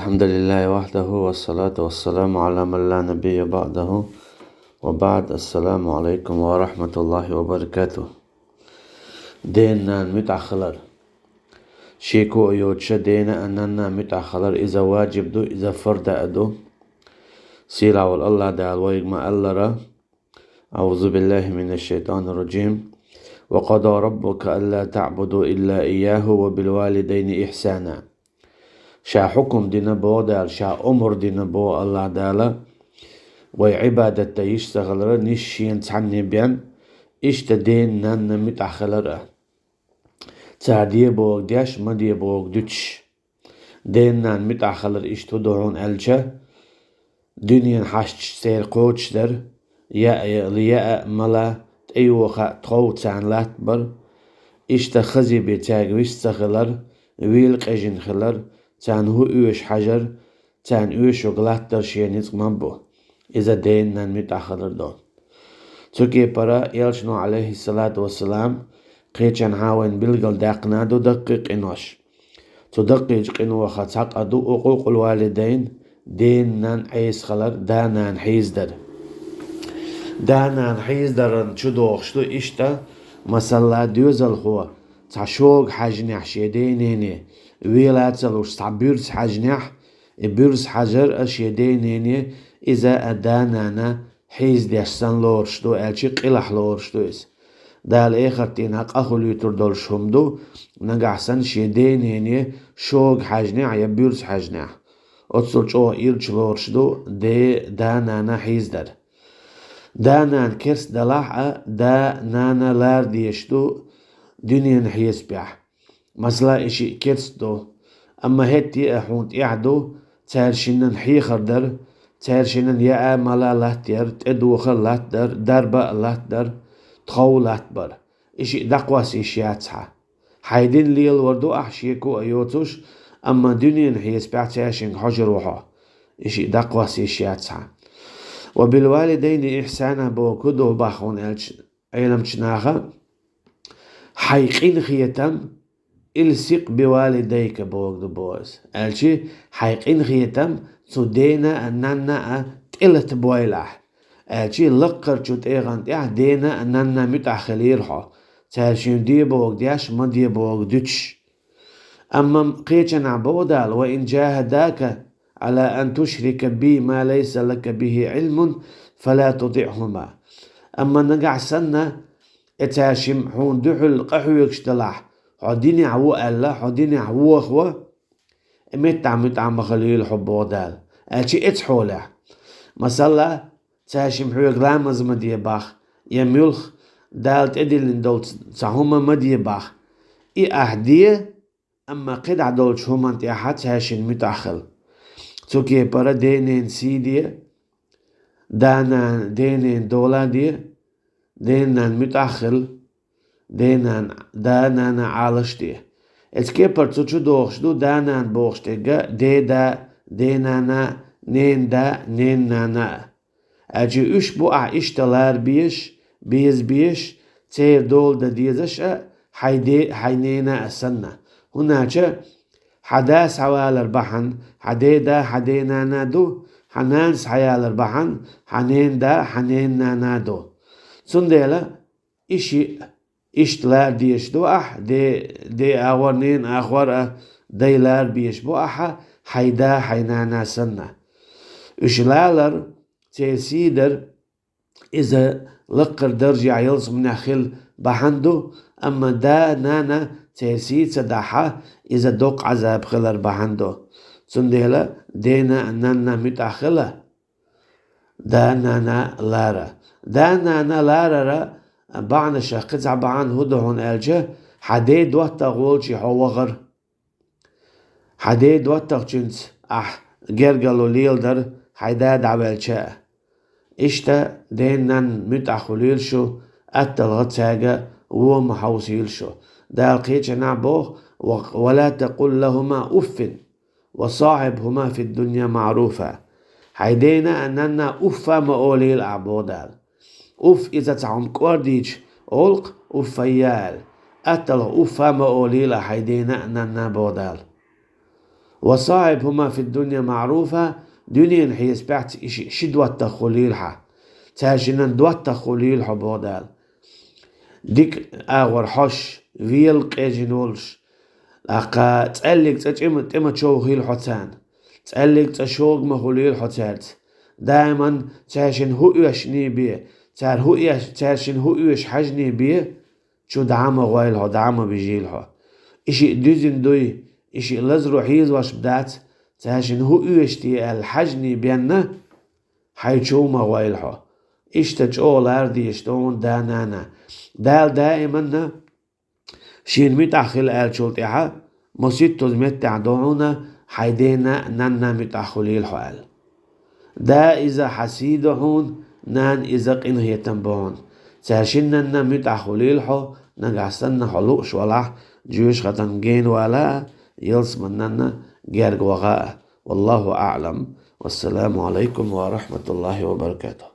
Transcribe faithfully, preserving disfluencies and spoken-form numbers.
الحمد لله وحده والصلاة والسلام على من لا نبي بعده وبعد. السلام عليكم ورحمة الله وبركاته. Ден-нанна муьтӀахь хилар. Шеко а йоцуш, дена а, нанна а муьтӀахь хилар, иза ваджиб ду, иза фарда а ду. Сийлахь волу АллахӀ Дала вайга ма-аллара: أعوذ بالله من الشيطان الرجيم. وقضى ربك ألا تعبدوا إلا إياه وبالوالدين إحسانا. Ша хьукам дина боху Дала, ша омра дина боху АллахӀ Дала, вай Ӏибадат дан йиш ца хилар, нийса шена цхьанне бен, иштта дена-нанна муьтӀахь хилар а. Цара де бохург деш, ма де бохург дуьтуш. Дена-нанна муьтӀахь хилар иштта хӀун ду хьуна аьлча, дуьненан хьашташ церан кхочушдар, яа, яа а, мала, тӀейоха а, тхов царна латтабар, иштта хазий бен цаьрга вист ца хилар, вела къежина хилар, царна хӀун оьшу хьажар, царна оьшург латтар шен ницкъ ма бу. Иза дена-нанна муьтӀахь хилар ду. Цу кепара Элчано, Ӏалайхиссалату вассалам, кхечанхьа вайна билгалдаьккхина ду даккхий къинош. Цу даккхийчу къинойх цхьа къа ду عقوق الوالدين, дена-нанна Ӏеса хилар, да-нана хьийзадар. Да-нана хьийзадаран чу дохуш ду иштта, масала, доьзалхо цхьа шога хьаьжнехь шен ден-нене, вела а ца луш цхьа буьрса хьаьжнехь, и буьрса хьажар а шен ден-нене, иза а да-нана хьийзадеш санна лоруш ду, аьлча къилахь лоруш ду иза. Дала эхарт дийнахь къа хуьлуьйтур долуш хӀума ду, нагахь санна шен ден-нене шога хьаьжнехь я буьрса хьаьжнехь. Оццул чӀогӀа ирча лоруш ду де-, да-нана хьийзадар. Да-нана керста далахь а, да-нана лара дезаш ду дуьненан хьесапехь. Масала, и шиъ керста ду, амма хӀетте а хьуна тӀехь ду цаьршиннан хьехар дар, цаьршиннан яа а, мала а латтаяр, тӀедухар а латтадар, дарба а латтадар, тхов латтабар. И шиъ дӀакхосса йиш яц хьан. Хьайн дин лелор ду ахь шеко а йоцуш, амма дуьненан хьесапехь цаьршинга хьожур ву хьо. И шиъ дӀакхосса йиш яц хьан. وبالوالدين إحسانا бохург хӀун ду боху хьуна аьлча, Ӏеламчу наха, хьайн къинхетам, ألصق بوالديك бохург ду боху иза. Аьлча, хьайн къинхетам цу дена а, нанна а тӀелатабойла ахь. Аьлча, лаккхарчу тӀегӀан тӀехь дена а, нанна а муьтӀахь хилийла хьо. Цаьршинна де бохург деш, ма де бохург дуьтуш. Амма кхечанхьа боху Дала: وإن جاهداك على أن تشرك بي ما ليس لك به علم فلا تطعهما. Амма нагахь санна, и цаьршимма хьуна дуьхьал къахьоьгуш далахь, хьо динехь ву аьлла, хьо динехь вохаво, и меттахь муьтӀахь ма хилийла хьо боху Дала. Аьлча, оцу хьолехь. Масала, цаьршимма хьоьга ламаз ма де боху, я муьлхха Дала тӀедиллина долу цхьа хӀума ма де боху. И ахь де, амма кхидӀа долчу хӀуманна тӀехь цаьршинна муьтӀахь хила. Цу кепара ден-ненан сий де, да-нана, ден-ненан дола де, ден-нанна муьтӀахь хила, ден-нана, да-нана Ӏалаш де. Оцу кепара цу чу дохуш ду да-нана бохуш дерг а, ден-да, ден-нана, нен-да, нен-нана а. Аьлча уьш бу ахь иштта лара безаш, беза безаш, церан дола дан дезаш а, хьайн де-, хьайн нена а санна. ХӀунда аьлча хьан да схьавалар бахьана хьан ден-да, хьан ден-нана ду, хьан нана схьаялар бахьана хьан нен-да, хьан нен-нана ду. Цундела и шиъ иштта лара дезаш ду ахь, де-, ден агӀор, ненан агӀор а дай лара безаш бу ахьа, хьайн да, хьайн нана санна. Уьш лалар, церан сий дар, иза лаккхара даржехь ялсаманехь хила бахьана ду, амма да-нана церан сий ца дахь, иза доккха Ӏазап хилар бахьана ду. Цундела дена а, нанна а муьтӀахь хила, да-нана лара. Да-нана ларара бахьанашах кхин цхьа бахьана хӀун ду хьуна аьлча, хьан ден доттагӀа волчу хьо вахар. Хьан ден доттагӀчуьнца ахь гергарло леладар, хьайн да дӀаваьлча а. Иштта ден-нанна муьтӀахь хуьлийла шу, атталгӀа цаьрга вон ма хьовсийла шу. Дала кхечанхьа боху: «ولا تقل لهما أف وصاحبهما في الدنيا معروفا». Хьайн дена а, нанна а уффа ма олийла ахь, боху Дала. Уф, иза цхьа хӀума кӀордийча олу-кх уффайя аьлла. АтталгӀа уффа ма олийла ахь хьайн дена а, нанна а, боху Дала. وصاحبهما في الدنيا معروفا, дуьненан хьесапехь и шиъ ши доттагӀа хуьлийла хьан. Цаьршиннан доттагӀа хуьлийла хьо, боху Дала. Дика агӀор хьожуш, велакъежина волуш, тӀаккха цӀаьллиг цӀа чӀима, тӀе ма човхийла хьо царна. ЦӀаьллиг цӀа шога ма хуьлийла хьо цаьрца. Даиман цаьршинна хӀун оьшуш бен, цара хӀун оьш-, цаьршинна хӀун оьшуш хьажа бен, чу дӀа а ма гӀойла хьо, дӀа а ма бижийла хьо. И шиъ дуьзина дуй, и шиъ лазаро хьийзош дац, цаьршинна хӀун оьшу те аьлла хьажа бен, хьайн чу а ма гӀойла хьо. Иштта чӀогӀа лара дезаш ду хьуна да-нана. Дала даиманна шена муьтӀахь хила аьллачул тӀаьхьа, масийттаза меттехь ду хьуна, хьайн дена а, нанна а муьтӀахь хуьлийла хьо аьлла. Да иза хьан сий ду хьуна, нана иза къинхетам бу хьуна. Цаьршиннанна муьтӀахь хуьлийла хьо, нагахь санна хьо лууш валахь, жоьжахатин гена вала а, ялсаманин герга ваха а. والله أعلم. والسلام عليكم ورحمة الله وبركاته.